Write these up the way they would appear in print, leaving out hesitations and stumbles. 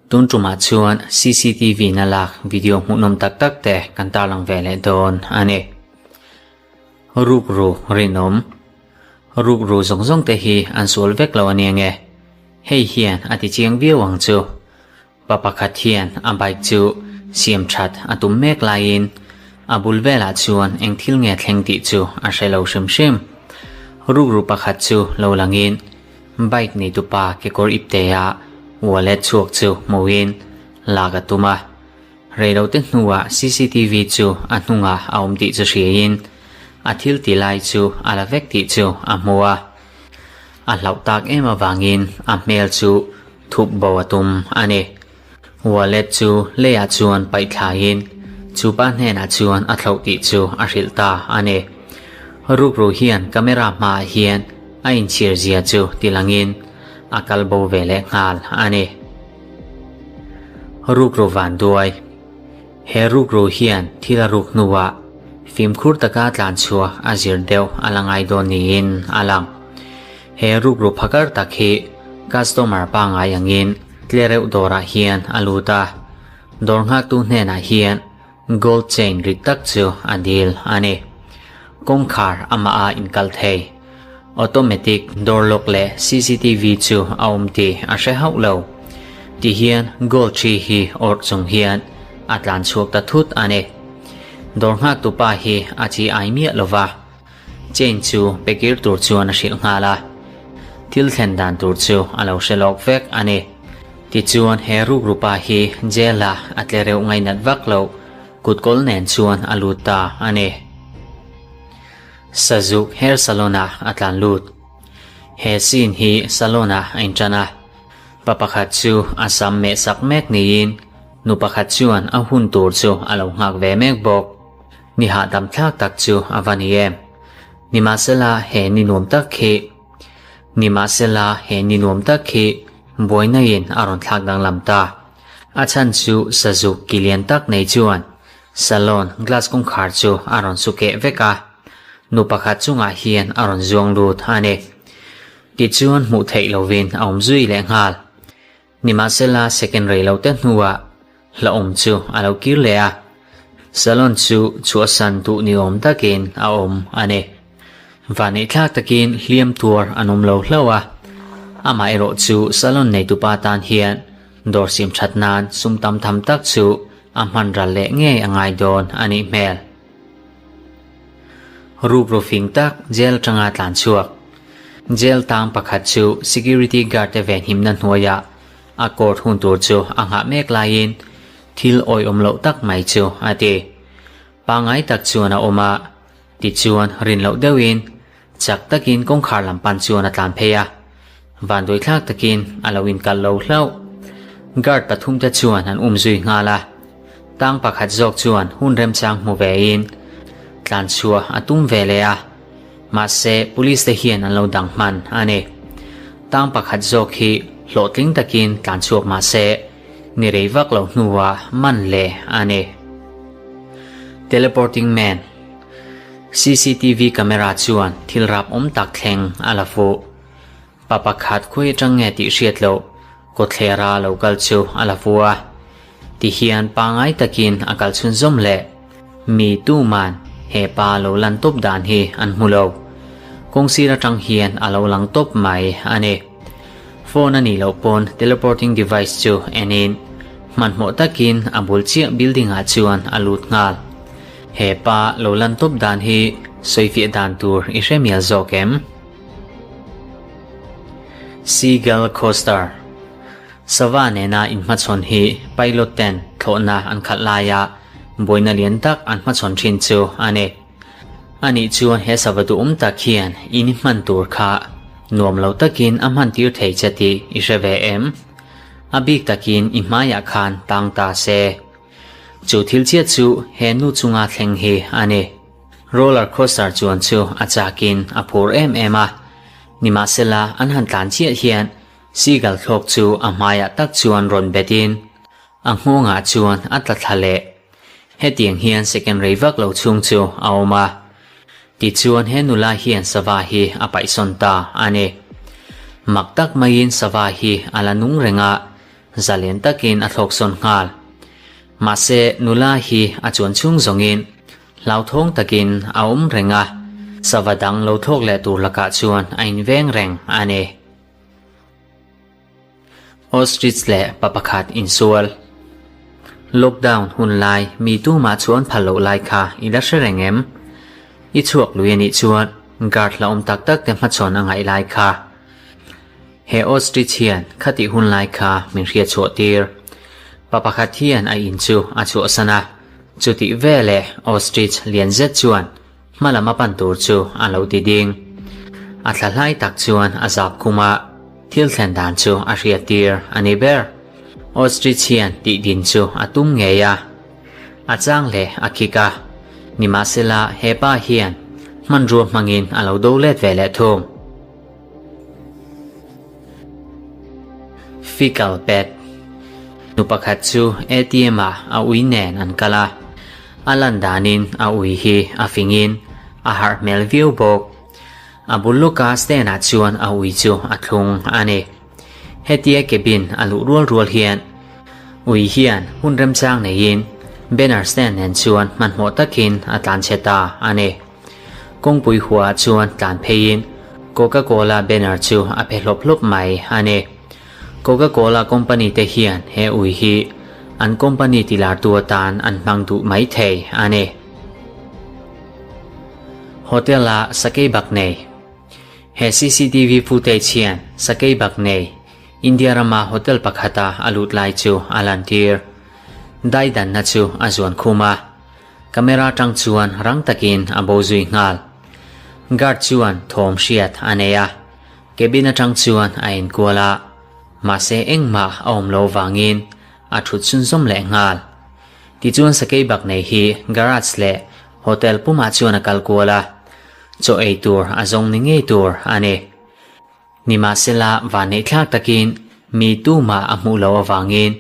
Tun tumah chuan cctv na lak video hmuhnawm tak tak te kan tarlang ve leh dawn a ni. Rukru rinawm. Rukru zawng zawng te hi an sual vek lo a nia nge. Hei hian a ti chiang viau ang chu. Pa pakhat hian a bike chu siam that a tum mek laiin a bul velah chuan eng thil nge thleng tih chu a hre lo hrim hrim. Rukru pakhat chu lo langin bike neitupa kekawr iptea wallet chhuak chu hmuhin lak a tum a. Reilote hnuah cctv chu a hnungah a awm tih chu hriain a thil ti lai chu a la vek tih chu a hmu a. A hlauh tak em avangin a hmel chu thup bo a tum a ni. Wallet chu leiah chuan paih thlaiin chu pa hnenah chuan a thlauh tih chu a hrilh ta a ni. Rukru hian camera hmaah hian a inchhir zia chu tilangin a kal bo ve leh nghal a ni. Rukru vanduai. He rukru hian thil a ruk hnuah fimkhur taka tlan chhuah a zir deuh a la ngai dawn niin a lang. He rukru phakar tak hi customer pangngai angin tlereuh dawrah hian a lut a, dawr nghaktu hnenah hian gold chain rit tak chu a dil a ni. Kawngkhar amah a inkal thei. Automatic door lock leh cctv chu a awm tih a hre hauh lo. Ti hian gold thi hi awrh chung hian a tlan chhuak ta thut a ni. Dawr nghaktu pa hi a chi ai miah lo va. Chain chu pe kir tur chuan a hrilh nghal a, thil thlen dan tur chu a lo hre lawk vek a ni. Tichuan he rukru pa hi jail ah a tle reuh ngainat vak loh kutkawl nen chuan a lut ta a ni. Sazuk hair salon ah a tlan lut. He scene hi salon ah a intan a, pa pakhat chu a sam meh sak mek niin nu pakhat chuan a hun tur chu a lo nghak ve mek bawk. Ni hahdam thlak tak chu a va ni em? Nimahsela he ni nuam tak khi Nimahsela he ni nuam tak khi buaina in a rawn thlak danglam ta. A chhan chu sazuk ki lian tak nei chuan salon glass kawngkhar chu a rawn su keh vek a, nu pakhat chungah hian a rawn zuang lut a ni. Tichuan hmuh theih lovin a awm zui leh nghal. Nimahsela second rei lo te hnuah hlauhawm chu a lo kir leh a, salon chu chhuahsan duh ni awm takin a awm a ni. Vaneihthlak takin hliam tuar an awm lo hlauh a, amaherawh chu salon neitupa tan hian dawr siam that nan sum tam tham tak chu a hman ral leh ngei a ngai dawn a nih hmel. Rukru fing tak jail atanga tlan chhuak. Jail tang pakhat chu security guard te venhimna hnuaiah a court hun tur chu a nghah mek laiin thil awihawm loh tak mai chu a ti. Pangngai tak chuan a awm a, tichuan rin loh deuhin chak takin kawngkhar lam pan chuan a tlan phei a, vanduaithlak takin a lo inkalh lo hlauh. Guard pathumte chuan an umzui nghal a. Tang pakhat zawk chuan hun remchang hmu vein tlan chhuah a tum ve leh a, mahse police te hian an lo dang hman a ni. Tang pakhat zawk hi hlawhtling takin tlan chhuak mahse ni rei vak lo hnuah man leh a ni. Teleporting Man cctv camera chuan thil rap awm tak thleng a la fuh. Pa pakhat khawi atang nge tih hriat loh kawthlera lo kal chu a la vu a, tihian pangai takin a kal chhunzawm leh. Mi tuman he pa lo lan tawp dan hi an hmu lo. Kawngsir atang hian a lo lang tawp mai a ni. Phone a nih loh pawn teleporting device chu enin hmanhmawh takin a bul chiah building ah chuan a lut nghal. He pa lo lan tawp dan hi sawifiah dan tur i hre mial zawk em? Seagull Coaster Sava nena inhmachhawn hi pilot ten thlawhna an khalh laia buaina lian tak an hmachhawn thin chu a ni. Anih chuan he sava duhawm tak hian in hman tur kha nuam lo takin a hman tir thei che tih i hre ve em? A bik takin i hmaiah khan tang ta se. Chu thil chiah chu he nu chunga thleng hi a ni. Roller coaster chuan chu a chakin a phur em em a, nimahsela an han tlan chiah hian seagull thlawk chu a hmaiah tak chuan rawn bet in a nghawngah chuan a tla thla leh. Hetiang hian second rei vak lo chhung chu a awm a, tichuan he nula hian sava hi a paihsawn ta a ni. Mak tak maiin sava hi a la nung reng a. zalen takin a thlawk sawn nghal. Mahse, nula hi a chuan chhung zawngin hlauthawng takin a awm reng a, sava dang lo thlawk leh tur lakah chuan a inveng reng a ni. Ostrich leh pa pakhat insual. Lockdown hun lai mi tumah chu an phal loh lai kha i la hre reng em? I chhuak lui anih chuan guard hlauhawm tak tak te hmachhawn a ngaih lai kha. He ostrich hian khatih hun lai kha min hriat chhuah tir. Pa pakhat hian a in chu a chhuahsan a, chutih veleh ostrich lian zet chuan Hma lam a pan tur chu a lo ti ding. A thla hlai tak chuan a zap khum a, thil thlen dan chu a hriat tir a ni ber. Ostrich hian tih din chu a tum ngei a, a chang leh a khik a, nimahsela he pa hian hmanrua hmangin a lo do let ve leh thung. Fickle pet Nu pakhat chu ATM ah a ui nen an kal a, a lan danin a ui hi a fingin a harh hmel viau bawk. A bul lawka stand ah chuan a ui chu a thlung a ni. Hetia cabin a luh rual rual hian ui hian hun remchang neiin banner stand nen chuan hmanhmawh takin a tlanchhe ta a ni. Kawngpui huaah chuan tlan pheiin Coca Cola banner chu a phe hlawp hlawp mai a ni. Coca Cola company te hian he ui hi an company tilartu atan an hmang duh mai thei a ni. Hotel a sakei bak nei. He cctv footage hian sakei bak nei India rama hotel pakhata a lut lai chu a lantir. Daidanna chu a zuan khum a. Camera tang chuan rang takin a bo zui nghal. Guard chuan thawm hriat a nei a, cabin atang chuan a enkual a, mahse engmah a awm lo vangin a thut chhunzawm leh nghal. Tichuan sakei bak nei hi garage leh hotel pumah chuan a kal kual a, chaw ei tur a zawng ni ngei tur a ni. Nimahsela vanneihthlak takin mi tumah a hmuh loh avangin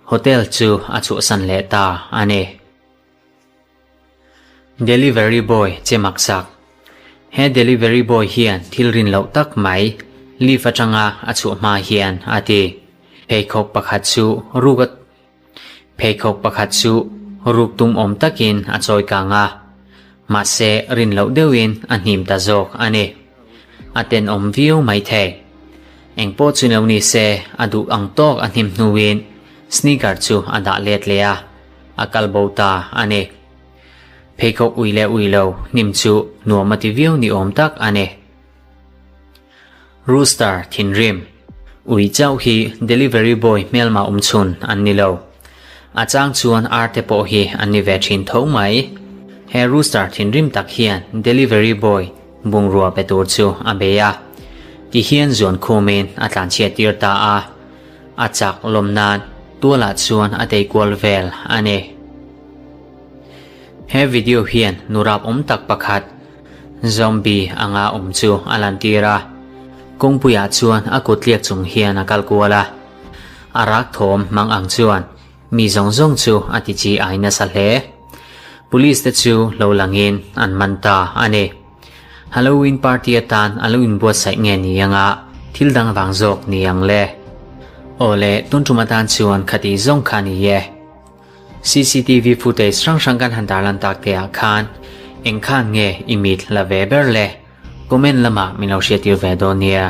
hotel chu a chhuahsan leh ta a ni. Delivery boy che maksak. He delivery boy hian thil rin loh tak mai lift atanga a chhuah hma hian a ti. Pheikhawk pakhat chu ruk a Pheikhawk pakhat chu ruk tum awm takin a chawi kang a, mahse rin loh deuhin a hnim ta zawk a ni. A tenawm viau mai thei. Engpawh chu lo ni se a duh ang tawk a hnim hnuin sneaker chu a dah let leh a. A kal bo ta a ni. Pheikhawk ui leh ui lo hnim chu nuam a ti viau ni awm tak a ni. Rooster thinrim ui chauh hi delivery boy hmelma awm chhun an ni lo. A chang chuan ar te pawh hi an ni ve thin tho mai. He rooster thinrim tak hian delivery boy bungrua pe tur chu a bei a. Tihian zuan khumin a tlanchhiat tir ta a. A chak lawm nan tualah chuan a tei kual vel a ni. He video hian nurap awm tak pakhat zombie anga awm chu a lantir a. Kawngpuiah chuan a kut tliak chung hian a kal kual a. A rak thawm hmang ang chuan mi zawng zawng chu a ti chi ai nasa hle. Police te chu lo langin an man ta a ni. Halloween party atan a lo inbuatsaih nge ni anga thil dang vang zawk ni ang le. Aw le, tun tum atan chuan khati zawng kha ni e. Cctv footage hrang hrang kan han tarlan tak te ah khan eng khan nge i mit la ve ber le? Comment lamah min lo hriattir ve dawn nia.